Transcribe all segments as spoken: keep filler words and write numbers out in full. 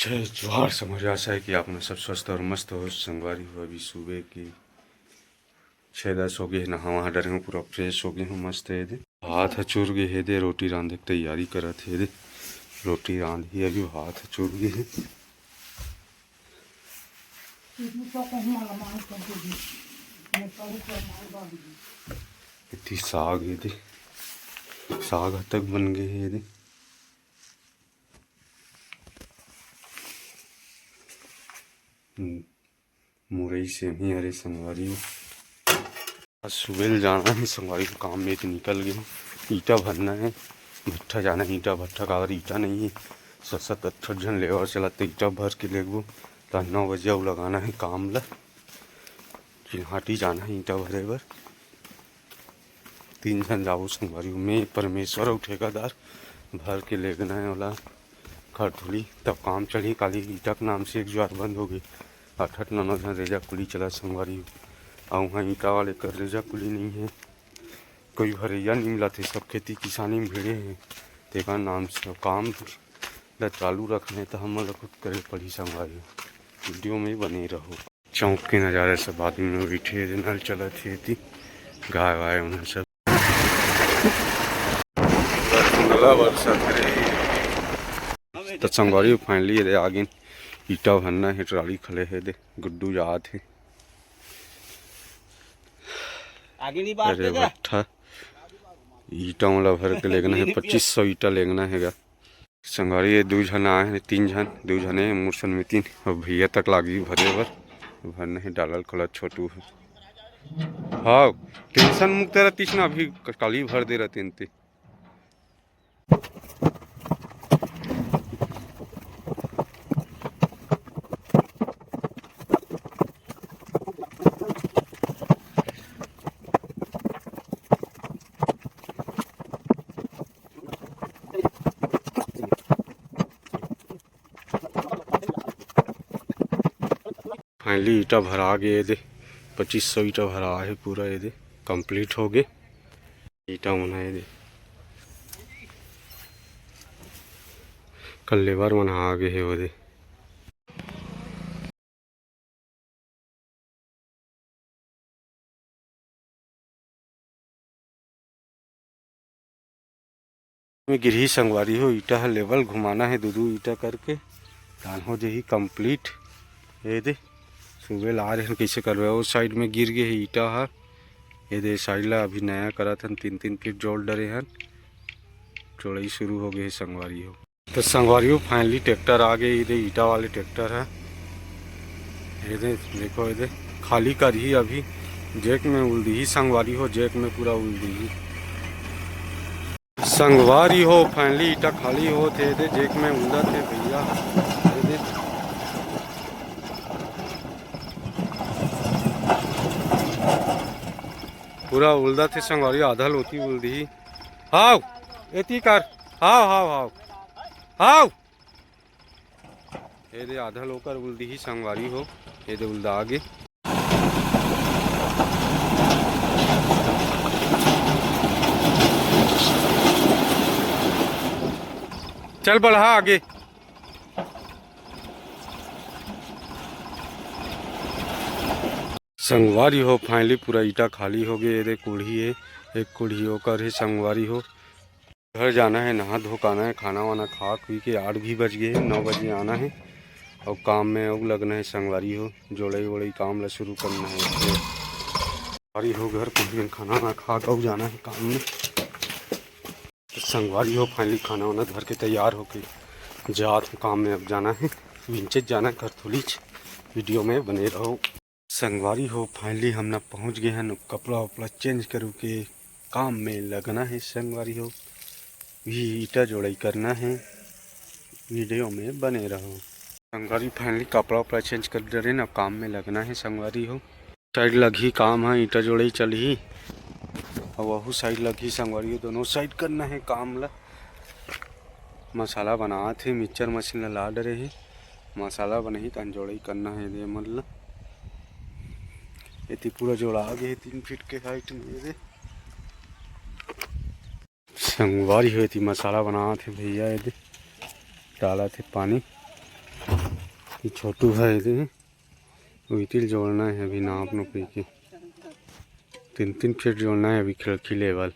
जोहार संगवारी, आशा है कि आप मन सब स्वस्थ और मस्त हो। संगवारी हो, अभी सुबह के छः दस हो गए, नहावा डरे हूँ, पूरा फ्रेश हो गए हूँ, मस्त है दे। हाथ ह चुर गए है दे, रोटी रांधे के तैयारी करत है दे। रोटी रांध ही अभी, हाथ ह चुर गए है। इतनी साग है दे, साग ह तक बन गए है दे। हम्म, मुरई सेमी हरे संगवारी हो। आज सुबह ले जाना है संगवारी हो, काम में तो निकल गए हूँ। ईटा भरना है, भट्ठा जाना है, ईटा भट्ठा काबर ईटा नहीं है। सत सत अट्ठा झन लेबर चला तो ईटा भर के लेगबो। तो नौ बजे अउ लगाना है काम ला, चिन्हाटी जाना है ईटा भरे बर। तीन झन जाबो संगवारी हो, मैं, परमेश्वर अउ ठेकेदार। भर के लेगना है ओला खरथुली, तब काम चलही। काली ईटा के नाम से एक जुआर बंद हो गई। अठठ नौ नौ झन रेजा कुली चला संगवारी हो। अउ उहाँ ईटा वाले कर रेजा कुली नहीं है, कोई भरैया नहीं मिला थे, सब खेती किसानी में भिड़े हैं। तेकर नाम से अब काम ला चालू रखना है तो हमन ला खुद करे पड़ही संगवारी हो। वीडियो में बने रहो। चौक के नजारा, सब आदमी मन बैठे हे, नल चलत हे, एती गाय वाय मन सब। बरसुंगला बरसत रे। तो संगवारी finally ये दे आगे ईटा भरना है, ट्राली खड़े है दे, गुड्डू जात है। आगे नहीं बात अरे भट्ठा, ईटा वाला भर के लेगना है, पच्चीस सौ ईटा लेगना है गा। संगवारी ये दू झन आए हैं, तीन झन, दू झन है, मोर सन में तीन, और भैया तक लागी भरे बर, भरना है डालल कला छोटू है। हाँ, tension मुक्त रहतीस ना, अभी काली भर दे रहते इनते। Finally ईटा भरा गे, ये दे पच्चीस सौ ईटा भरा है पूरा, ये दे complete हो गे ईटा मन, ये दे कल लेबर मन आ गे हे, वो दे। में गिरही संगवारी हो, ईटा ह level घुमाना है दू दू ईटा करके, धान हो जही complete। ये दे सुबह ला रहे हैं, कैसे करवे, वो side में गिर गए है ईटा ह। ये दे side ला अभी नया करत हन, तीन तीन फीट जोड़ डरे हन, जोड़ाई शुरू हो गए है संगवारी हो। तो संगवारी हो finally tractor आ गए, ये दे ईटा वाले tractor है। ये दे देखो, ये दे खाली करही अभी, jack में उल दीही संगवारी हो, jack में पूरा उल दीही। संगवारी हो finally ईटा खाली होत हे, ये दे jack में उलदत हे भैया, ये दे पूरा उलदत हे संगवारी, आधा लोती उल दीही। हाव, एती कर, हाव, हाव, हाव, हाव। ये दे आधा लोकर उल दीही संगवारी हो, ये दे उलदा आगे। चल बढ़ा आगे। संगवारी हो finally पूरा ईटा खाली हो गए। ये दे कोढ़ी है, एक कोढ़ी ओकर है संगवारी हो। घर जाना है, नहा धो के आना है, खाना वाना खा पी के आठ भी बज गए हैं, नौ बजे आना है और काम में अउ लगना है संगवारी हो, जोड़ई वोड़ई काम ला शुरू करना है। संगवारी हो घर पहुँच गए, खाना वाना खा के अउ जाना है काम में। तो संगवारी हो finally खाना वाना धर के तैयार होके जात हूँ काम में, अब जाना है, विंचेज जाना है, घर थोड़ी वीडियो में बने रहो। संगवारी हो finally हमन पहुँच गए हन, कपड़ा वपड़ा change करू के काम में लगना है संगवारी हो, भी ईटा जोड़ाई करना है, वीडियो में बने रहो। संगवारी finally कपड़ा वपड़ा change कर डरे ना, काम में लगना है संगवारी हो। Side लगही काम है, ईटा जोड़ाई चलही, और वहू side लगही संगवारी हो, दोनों side करना है काम ला। मसाला बनात हे, mixture machine ला ला डरे हे, मसाला बनही तहन जोड़ई करना हे दे मन ला। एती पूरा जोड़ा गे हे तीन फीट के height में ये दे। संगवारी हो एती मसाला बनात हे भैया, ये दे डालत हे पानी। ये छोटू भाई दे, उइतिल जोड़ना है अभी नाप नो पी के। तीन तीन फीट जोड़ना है अभी खिड़की लेवल।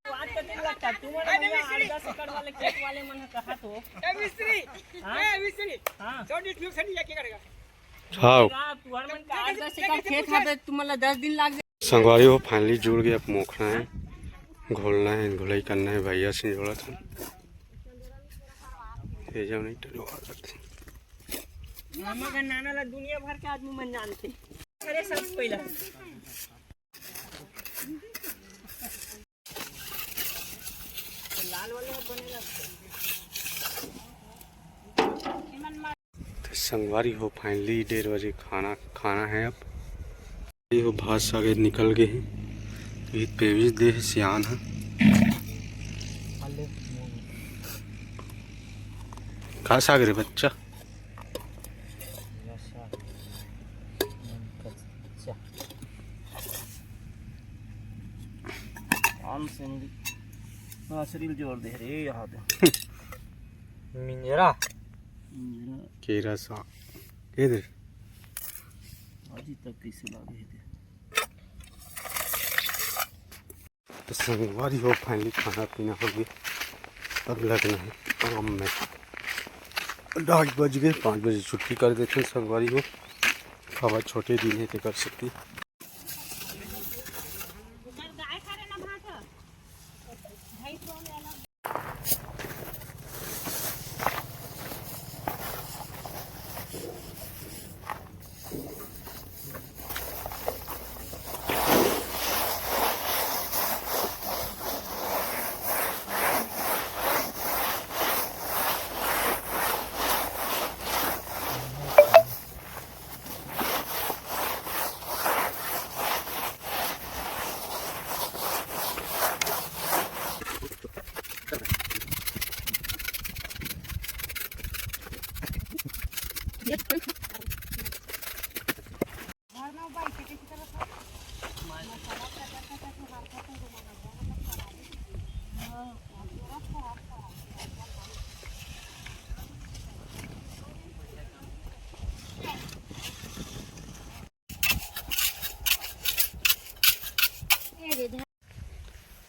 बात कतेक लगता? तुमन भैया आठ दस एकड़ वाले खेत वाले मन ह कहा तो। ए मिस्त्री, हाँ? ए मिस्त्री, हाँ। छोटी ट्यूब से नहीं लेके करेगा। हाँ। तुहर मन का आठ दस एकड़ खेत हवे, तुमन ला दस दिन लाग जाए। संगवारी हो, finally जुड़ गया। अब मोखना है, घोलना है, घोलाई करना है, भैया से जोड़ा था। ये जाओ नहीं टरवा करते। मामा का नाना ला दुनिया भर के आदमी मन जानते। अरे सब पहिला। तो संगवारी हो, finally डेढ़ बजे खाना खाना है। अब ये हो भात साग निकल गए हैं। ये पेविस दे है सियान है। का साग रे बच्चा? आम से मिली। हाँ, शरीर जोर दे रे, यहाँ दे। मिंजरा। मिंजरा। केरा सा। ये दे। आज ही तक कैसे लागे थे? तो संगवारी हो, finally खाना पीना हो गया। अब लगना है काम में। ढाई बज गए, पाँच बजे छुट्टी कर देते हैं संगवारी हो। अब आज छोटे दिन है, तो कर सकती।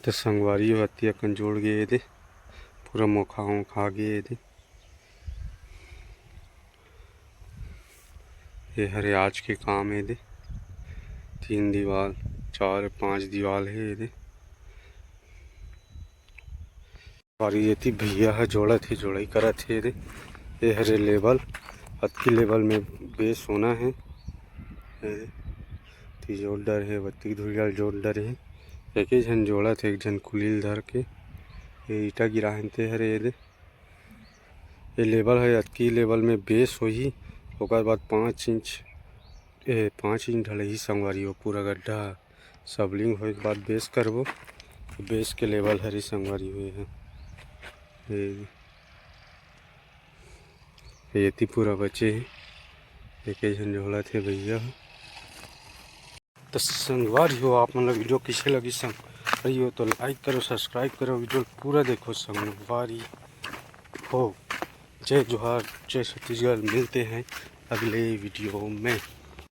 तो संगवारी हो, अत्ती अकन जोड़ गए एदे, पूरा मोखा ओखा गए एदे। ये हरे आज के काम एदे, तीन दीवाल, चार पांच दीवाल है एदे। और ये थी भैया ह जोड़त हे, जोड़ई करत हे एदे। ये हरे लेवल, अतकी लेवल में बेस होना है। ये ती जोड़ डर हे, बत्ती धुरियाल जोड़ डर हे। एक ही झन जोड़त हे, एक झन कुलील धर के। ये ईटा गिरा हन ते हरे एदे। ये लेवल है, अतकी लेवल में बेस होही, ओकर बाद पाँच इंच, ए, पाँच इंच ढलही संगवारी हो, पूरा गड्ढा सबलिंग होए के बाद बेस करबो। तो बेस के लेवल हरी संगवारी हुए है। ये, ये ती पूरा बचे है, एक झन जोड़त हे भैया। तो संगवारी हो, आप मन ला वीडियो कइसे लगी संगवारी हो, तो like करो, subscribe करो, वीडियो पूरा देखो संगवारी हो। जय जोहार, जय छत्तीसगढ़, मिलते हैं अगले वीडियो में।